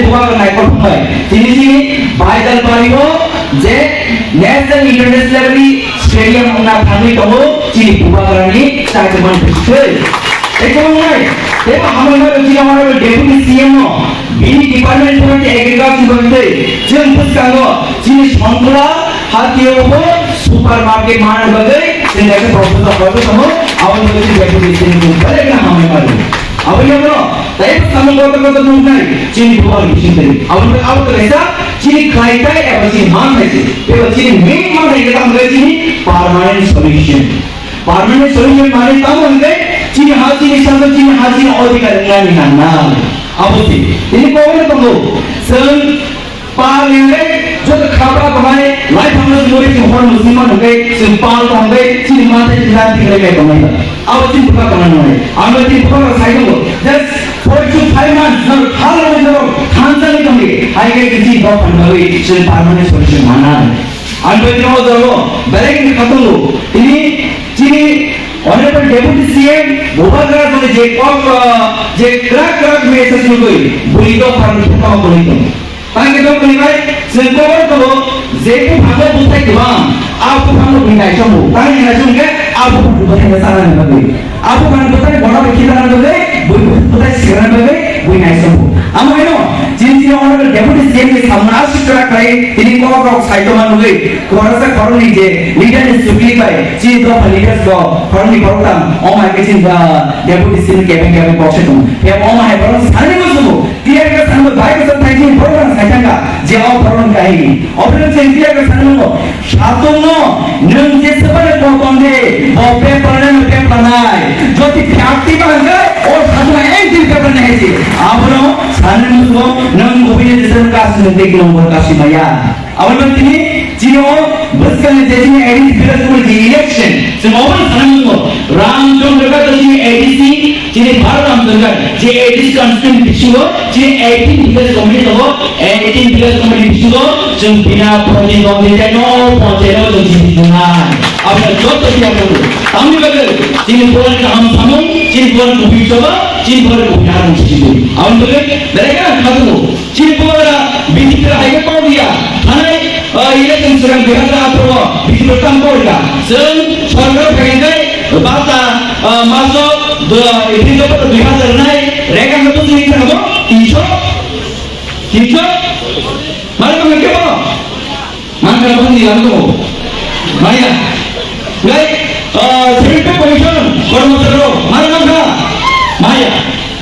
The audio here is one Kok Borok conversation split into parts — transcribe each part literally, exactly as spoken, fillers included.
Bubagra naikol thangbai. Tini chini Baitalpari o je national international level ni stadium wngna thangwi tongo chini Bubagra ni chaitormani bisingtwi. Tei kwbang nai, tei hambai nai chini honorable deputy C M no bini department thangwi agriculture bagwi tei chwng bwskango chini Sonthola hatio bo supermarket manna bagwi chini kaisa proposal hoito tongo, aboni bagwi chini deputy C M no belai kheno hambai nai. Aboni ulo tei samung kotor kotor nuknai chini bubagra bisingtwi. Aboni abo kaisa chini khlaitai eba chini manthai se. Eba chini main manthai khe tamo khe chini permanent solution. Permanent solution mane tamo hwnkhe chini ha chini sasa chini ha chini odhikar wngnani nangnai. Abo se. Tini kokno tongo. Chwng Pal hinwi joto khapra tongnai, laiphangno chumui chwng hor muchungma nukgwi, chwng pal tongwi, chini manthai chwng dan tikhlai kai tongnai ba. Abo chini bwkha tongna nwngnai. Ang bai chini bwkha rok sai tongo. Just four to five months, norok thal rwgwi norok thansa wngwi tongdi. Hai khe chini dophani bagwi chwng permanent solution manai. Ang bai chini o jago belai khe kha tongo. Tini chini Honorable Deputy C M Bubagra tongwi je kok, ah, je kwrak kwrak message nugwi bui dophani kheno tongwi tongo. Tang khe tong khlai bai, chwng kokno tongo, je buphango bwthai kwbang, a buphango bui naichomgo. Tang khe naichom khe, a buphang bwthai no chana ni bagwi. A buphang bwthai bono bai khitana bagwi, bui bwthai sikana bagwi, bui naichomgo. Amo haino, chini chini honorable deputy C M ni samung aswk kwrak khlai, tini kok rok sai tongma nugwi, kwrwngsa khoroknwi je leader ni sukli bai, chini dopha leaders rok khoroknwi khoroktham, omo hai khe chini, ah, deputy C M ni kebeng kebeng kok se tongo. Phiya omo hai borok sanwi muchungo. Clear khe sanwi bai bwswk thai chini borok rang sai thangkha je o borok ni kahini. Ophre chini clear khe sanwi nango. Satung no nwng je sebare kok tong de, bo paper nai no paper nai. Jodi phiyakti ba hwnkhe o satung ek din paper nai hai se. Abono sanwi nango nwng kubui ni jesa kasi nwng tei kilong bor kasi maya. Aboni bagwi tini chini o bwskangni je chini A D C village committee election, chwng obono sana nukgo. Ramchandra Ghat chini A D C, chini Bharat Ramchandra Ghat, je A D C constituency bisingo chini eighteen village committee tongo, eighteen village committee bisingo chwng bina pondit pondit no ponchayat no chwng chini tongnai. Aboni joto tiya tongo. Tamni bagwi chini borok kaham samung, chini borok kubui choba, chini borok kubui narwk sidi. Aboni bagwi belai kheno kha tongo. Chini pora B J P hai khe kok ya. Thanai, ah, election swkang dui hazar atharo B J P tang kok ya. Chwng sorkar phai khe bata, ah, maso do, dui hazar nai, rega khe to chini thang bo, tinso, tinso, mare kong khe bo. Mangkha boni lang tongo. Maya. Ngai, ah, seventy commission, kormo sero, mangkha, maya.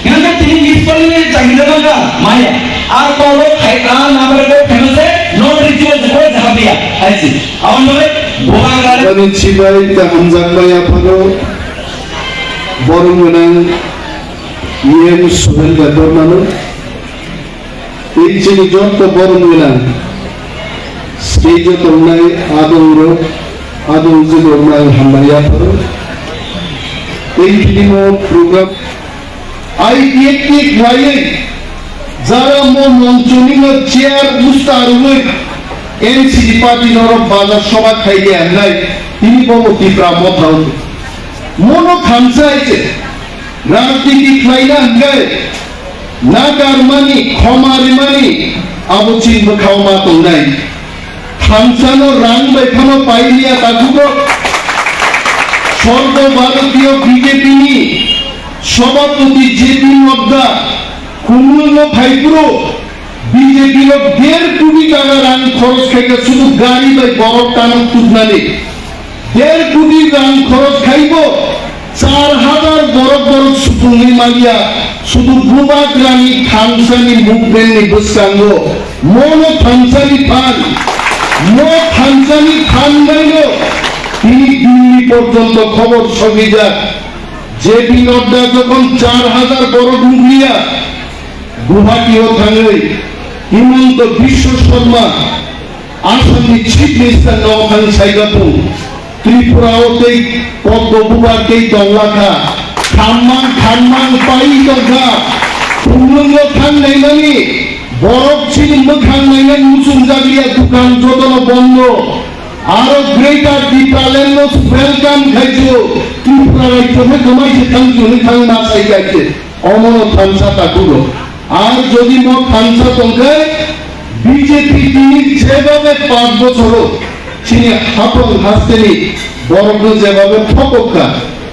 Ngai tini municipal ni changida mangkha, maya. Ar polo khai, ah, namre ko famous hai, not ritual ko jahab diya, aisi. Awan bole, bola gale. Ani chibai ta hamjak maya phano, borom gwnang, E M Suhel Debbarmano. Tei chini joto borom gwnang stage o tongnai adong rok, adong jwk rok no ang hambai yapharo. Tei tini mo program I P F T khlaiwi jara mo monchoni no chair busta rwui N C P party norok bazar sobha khai ya wngnai tini bo bo Tipra Motha o. Mono thansa hai se rajniti khlaina hwnkhe Nagarmani, khoma rimani, abo chini bwkhao ma tongnai. Thansano rang bai phano pailiya takhukgo. Sorbo Bharatiyo B J P ni Sabhapati J P Nadda, Khumulwngo phaiphuru B J P rok der koti taka rang khoros khaikha sudu gari bai borok tanok tubnani. Der koti rang khoros khaibo, char hajar borok borok supungwi manya, sudu Bubagrani thansani movement ni bwskango, mono thansani phan, mo thansani phan baino tini Dilli porjonto khobor sogijak. J P Nadda jokhon char hajar borok nukliya, Guwahati o thangwi Himanta Biswa Sarma, Assam ni Chief Minister no thang saikha bung, Tripura o tei Poddo bubar tei tongla kha, khammang khammang pai tong kha, Khumulwngo thang naimani, borok chini mwkhang nainani muchung jakliya, dukan jotono bondo, aro Greater Tipraland no welcome khaijio, Tripura rajyo khe kwmai se thang jio hwnwi thang ma sai kha se, omono thansa takhukgo. Ar jodi mo thansa tongkhe, B J P tini jebabe panch bochoro chini hapang hasteni borokno jebabe thokokha,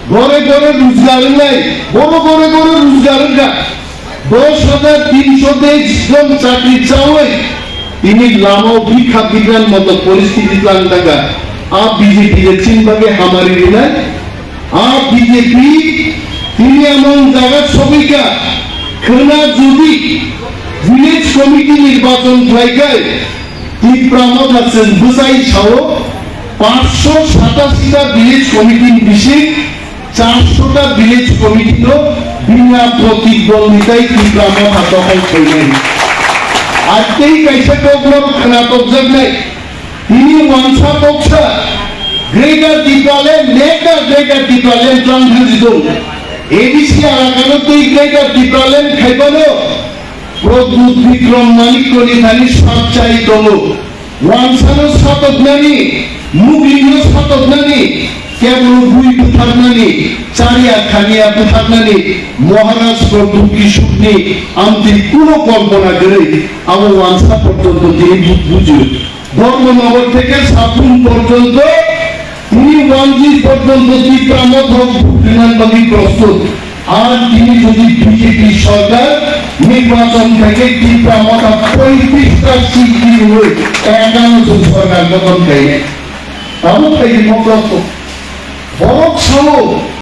gore gore rojgar wngnai, bono gore gore rojgar wngkha, dos hajar tinsho teis jon chakri chawi tini lamao bikha bikran moto poristiti tlang thangkha. A B J P le chini bagwi hamari rinai? A B J P tini emon jaga sogwikha, khwna jodi village committee nirbachon khlaikhai, Tipra Motha chwng bwsai sao, panchsho satasi ta village committee ni bising charsho ta village committee no bina protibondhitai Tipra Motha dokhol khainai. Ar tei kaisa kokno khwna tokjaknai, tini wansa toksa Greater Tipraland, later Greater Tipraland tlang thangsi tong. A D C alakano twi Greater Tipraland khaibano Pradyut Bikram Manikya ni thani sakchai tongo. Wansano satoknani, muglino satoknani, keblo bui butharnani, chariya khaniya butharnani, Maharaj Pradyut Kishore ni amtwi kuno kolpona kwrwi, abo wansa porjonto tini bu-, bujio. Dharmanagar theke Saprum porjonto, tini Wanji porjonto Tipra Motha bhut rinan bagwi prostut. Ar tini jodi B J P sorkar nirbachon theke Tipra Motha poitris ta seat tini hoi ekano jodi sorkar gothon khainai. Tabuk khaidi mo prostut. Borok sao